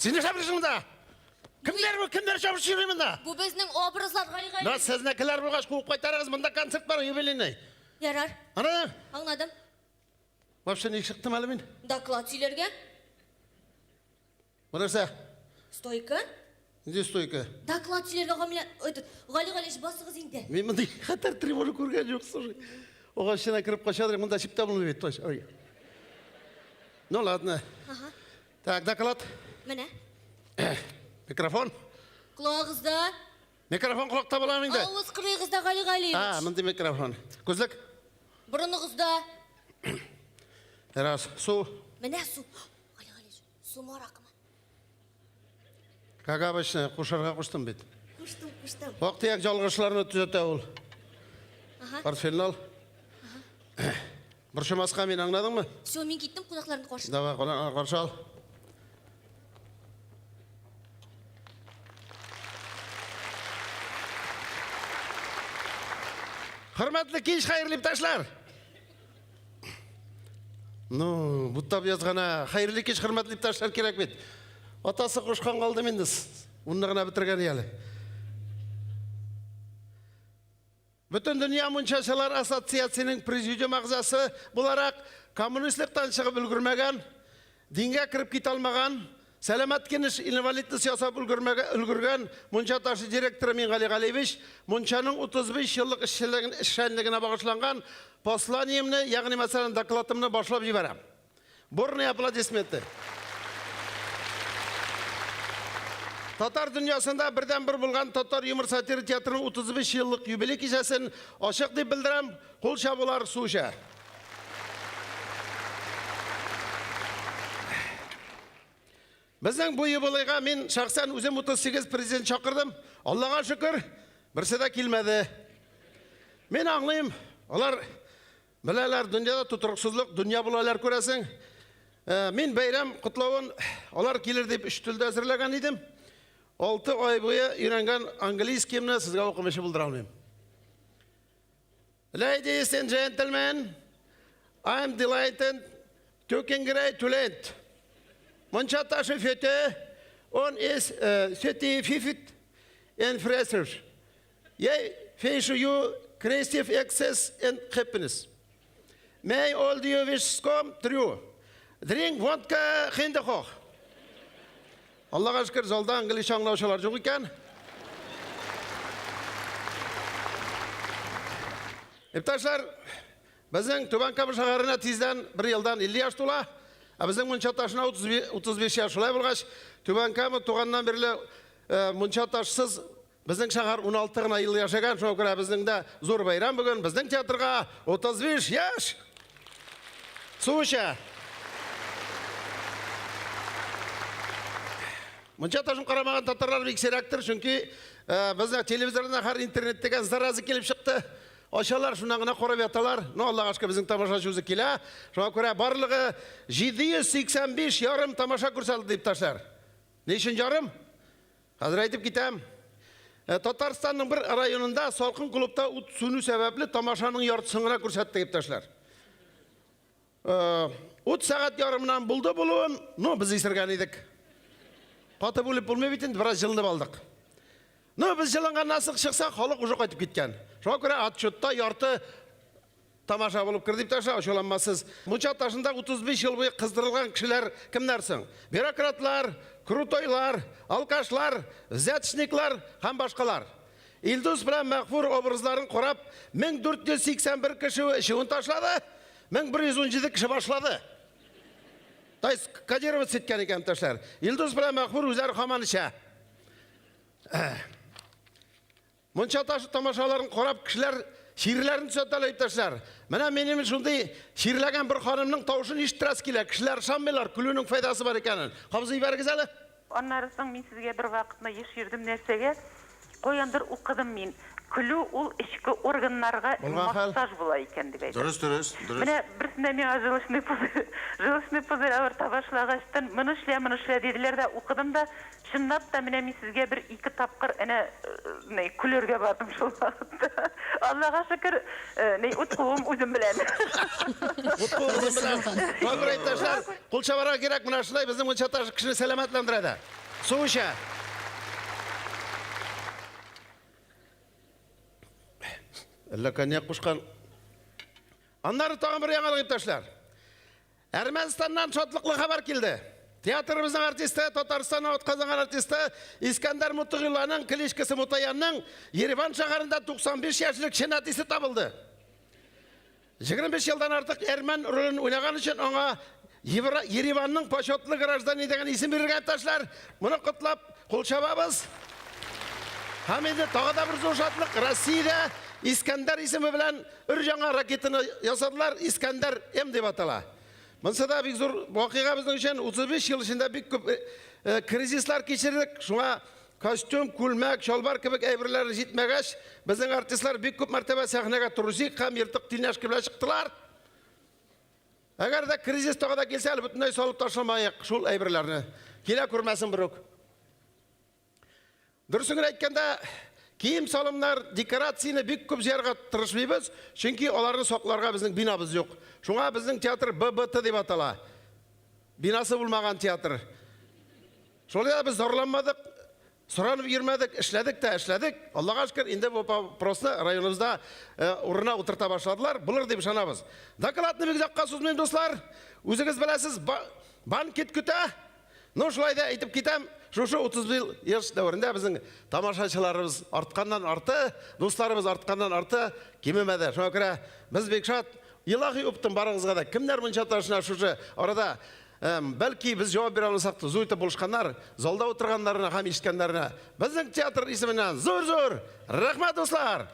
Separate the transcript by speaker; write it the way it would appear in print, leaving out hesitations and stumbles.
Speaker 1: Син нишләп йөрисең монда? Кемнәр бу? Кемнәр чабышып йөри монда?
Speaker 2: Бу безнең образлар, Гали
Speaker 1: На,
Speaker 2: Галиевич.
Speaker 1: сезнекеләр булгач куып кайтарыгыз, монда концерт бар, юбилейный.
Speaker 2: Ярар,
Speaker 1: Ана,
Speaker 2: аңладым.
Speaker 1: вообще ник чыктым әле мин?
Speaker 2: Доклад сөйләргә.
Speaker 1: Бу нәрсә?
Speaker 2: Стойка.
Speaker 1: Нинди стойка?
Speaker 2: Доклад сөйләргә Гамилә, этот, Гали Галиевич, басыгыз инде.
Speaker 1: Мин мондый хәтәр тревога күргән юк, слушай. Агач эченә кереп качадыр, монда чип тә булмый бит, точно. Ой. Ну ладно.
Speaker 2: Ага.
Speaker 1: Так, доклад.
Speaker 2: Менә.
Speaker 1: Микрофон.
Speaker 2: Колагыгызда.
Speaker 1: Микрофон колакта буламы инде?
Speaker 2: Авыз кырыегызда, Гали Галиевич.
Speaker 1: А, мондый микрофон. Күзлек.
Speaker 2: Борыныгызда.
Speaker 1: Раз, су.
Speaker 2: Менә су. Гали Галиевич, сумы аракымы?
Speaker 1: Как обычно, кушарга куштым бит.
Speaker 2: Куштым, куштым.
Speaker 1: Вак-төяк ялгышларны төзәтә ул.
Speaker 2: Ага.
Speaker 1: Портфельне ал. Борчымаска мин аңладыңмы?
Speaker 2: Все, мин киттем, кунакларны каршы.
Speaker 1: Давай, кунакларны каршы ал. Хөрмәтле кич, хәерле иптәшләр! Ну, буттап язгана, хәерле кич, хөрмәтле иптәшләр кирәк бит. Атасы кушкан калдым инде. Унны гына бетергән әле. Бөтен дөнья мунчачылар ассоциациясенең президиум әгъзасы буларак, коммунистлыктан чыгып өлгермәгән, дингә кереп китә алмаган, сәламәт кенеш инвалидность ясап өлгергән мунча ташы директоры Мингали Галиевич мунчаның 35 еллык эшчәнлегенә багышланган посланиемне, ягъни мәсәлән, докладымны башлап җибәрәм. Бурные аплодисменты. Татар дөньясында бердән-бер булган татар юмор сатира театрының 35 еллык юбилей кичәсен ачык дип белдерәм. Кул чабулар су эчә. Безнең бу юбилейга мин шәхсән үзем 38 президент чакырдым. Аллага шөкер, берсе дә килмәде. Мин аңлыйм, алар Беләләр, дөньяда тотрыксызлык, дөнья булалар күрәсең. Э, мин бәйрәм котлавын алар килер дип өч телдә әзерләгән идем. 6 ай буе өйрәнгән английскийымны сезгә укымыйча булдыра алмыйм. Ladies and gentlemen, I am delighted to congratulate Мунча ташы фете on is 35th anniversary. Yay, wish you creative access and happiness. May all your wishes come true. Drink vodka хиндехох. Аллага шөкер, залда английча аңлаучылар юк икән. Иптәшләр, безнең Түбән Кама шәһәренә тиздән бер елдан 50 яшь тула. Ә безнең Мунча ташына 35 яшь. Шулай булгач, Түбән Кама туганнан бирле э, Мунча ташсыз Безнең шәһәр 16 гына ел яшәгән, шуңа күрә безнең дә зур бәйрәм бүген. Безнең театрга 35 яшь! Су эчә. Мунча ташын карамаган татарлар бик сирәктер, чөнки э, безнең телевизордан һәр интернет дигән зараза килеп чыкты. Ачалар, шуннан гына карап яталар. Ну, Аллага шөкер, безнең тамашачы үзе килә. Шуңа күрә барлыгы 785 ярым тамаша күрсәтелде, иптәшләр. Ни өчен ярым? Хәзер әйтеп китәм. Э, Татарстанның бер районында салкын клубта ут сүнү сәбәпле тамашаның яртысын гына күрсәтте иптәшләр. Э, ут сәгать ярымнан булды булуын, ну, без исергән идек. Каты бүлеп булмый бит инде, бераз җылынып алдык. Ну, без җылынганнан соң чыксак, халык уже кайтып киткән. Шуңа күрә отчетта ярты Тамаша булып керде дип таша, ачуланмасыз. Мунча ташында 35 ел буе кыздырылган кешеләр кемнәр соң? Бюрократлар, крутойлар, алкашлар, взяточниклар һәм башкалар. Илдус белән Мәгъфур образларын карап, 1481 кеше эчүен ташлады, 1117 кеше башлады. То есть кодироваться иткән икән иптәшләр. Илдус белән Мәгъфур үзләре һаман эчә. Мунча ташы тамашаларын карап, кешеләр чирләрен төзәтәләр, иптәшләр. Менә минем шундый чирләгән бер ханымның тавышын ишеттерәсе килә. Кешеләр ышанмыйлар, көлүнең файдасы бар икәнен. Кабызып җибәрегез әле.
Speaker 3: Аннары соң мин сезгә бервакытны еш йөрдем нәрсәгә, каяндыр укыдым мин. Көлү ул эчке органнарга
Speaker 1: Булган хәл.
Speaker 3: массаж була икән дип әйтә.
Speaker 4: Дөрес, дөрес, дөрес.
Speaker 3: Менә берсендә миңа желчный пузырь, желчный пузырь авырта башлагачтын, моны эшлә, моны эшлә диделәр дә, укыдым да, чынлап та менә мин сезгә бер ике тапкыр әнә ни көлергә бардым шул вакытта. Аллага шөкер, ни ут куым үзем белән.
Speaker 1: Ут куым үзем белән. Шуңа иптәшләр, кул чабарга кирәк, менә шулай безнең мунча ташы кешене сәламәтләндерә дә. Су эчә. Әллә коньяк кушкан. Аннары тагын бер яңалык иптәшләр. Әрмәнстаннан шатлыклы хәбәр килде. Театрыбызның артисты, Татарстанның атказанган артисты Искәндәр Мутыгыйланың кличкасы Мутаянның Ереван шәһәрендә 95 яшьлек чын әтисе табылды. 25 елдан артык әрмән ролен уйнаган өчен аңа Ереванның почетлы гражданины дигән исем бирелгән иптәшләр. Моны котлап кул чабабыз. Һәм инде тагы да бер зур шатлык, Россиядә Искәндәр исеме белән өр яңа ракетаны ясадылар, Искәндәр М дип атала. Монысы да бик зур вакыйга безнең өчен. 35 ел эчендә бик күп кризислар кичердек. Шуңа костюм, күлмәк, чалбар кебек әйберләр җитмәгәч, безнең артистлар бик күп мәртәбә сәхнәгә трусик һәм ертык тельняшка белән чыктылар. Әгәр дә кризис тагы да килсә, әле бөтенләй салып ташламаек шул әйберләрне. Килә күрмәсен берүк. Дөресен генә әйткәндә, кием-салымнар, декорацияне бик күп җыярга тырышмыйбыз, чөнки аларны сакларга безнең бинабыз юк. Шуңа безнең театр ББТ дип атала. Бинасы булмаган театр. Шулай да без зарланмадык, соранып йөрмәдек, эшләдек тә эшләдек. Аллага шөкер, инде бу вопросны районыбызда э, урынына утырта башладылар. Булыр дип ышанабыз. Докладны бик озакка сузмыйм, дуслар. Үзегез беләсез, банкет көтә. Ну, шулай да әйтеп китәм, шушы 31 ел дәверендә безнең тамашачыларыбыз артканнан арты, дусларыбыз артканнан арты, кимемәде. Шуңа күрә без бик шат. Илаһи оптым барыгызга да. Кемнәр мунча ташына шушы арада бәлки без җавап бирә алмасак та, зур итеп булышканнар, залда утырганнарына һәм ишеткәннәренә безнең театр исеменнән зур-зур рәхмәт, дуслар!